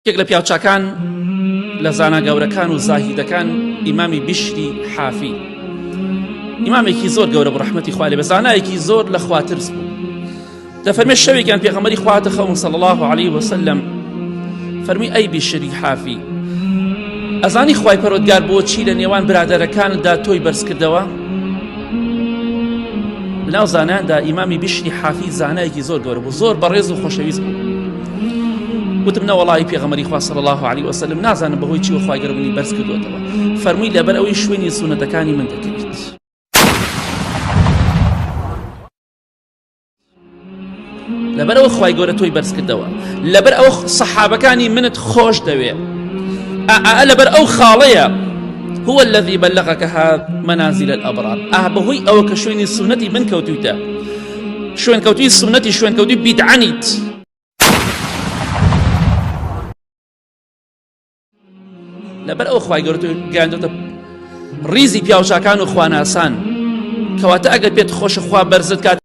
یەکێک لە پیاوچاکان لە زانا گەورەکان و زاهیدەکان ئیمامی بیشری حافی ئیمامێکی زۆر گەورە بوو ڕەحمەتی خوا لێ بێ زانایەکی زۆر لە خواترس بوو دەفەرمێ شەوێکیان پێغەمبەری خوا هاتە خەون صلی الله علیه وسلم فەرمی ئەی بیشری حافی ئەزانی خوای پەروەردگار بۆچی لە نێوان برادەرەکاندا تۆی بەرز کردەوە لەناو زانایاندا ئیمامی بیشری حافی زانایەکی زۆر گەورە بوو زۆر بەڕێز و خۆشەویست بوو وتم نەوەڵی پێغەمەری خوا صلی الله علیه وسلم نازانم بەهۆی چیوە خوای گەورە منی بەرز کردوێتەوە فەرمووی لەبەر ئەوەی شوێنی سونەتەکانی من دەکەویت لەبەر ئەوە خوای گەورە تۆی بەرز کردەوە لەبەر ئەوە سەحابەکانی منت خۆش دەوێ ئا لەبەر ئەو خاڵەیە هو الذي بلغك منازل الأبرار ئا بەهۆی ئەوە کە شوێنی سونەتی من کەوتویتە شوێن کەوتوی سونەتی شوێن کەوتوی بیدعەنیت لەبەر ئەو خوای گەورە تۆی گەیاندۆتە ڕیزی پیاوچاکان و خواناسان کەواتە ئەگەر پێت خۆشە خوا بەرزت کات.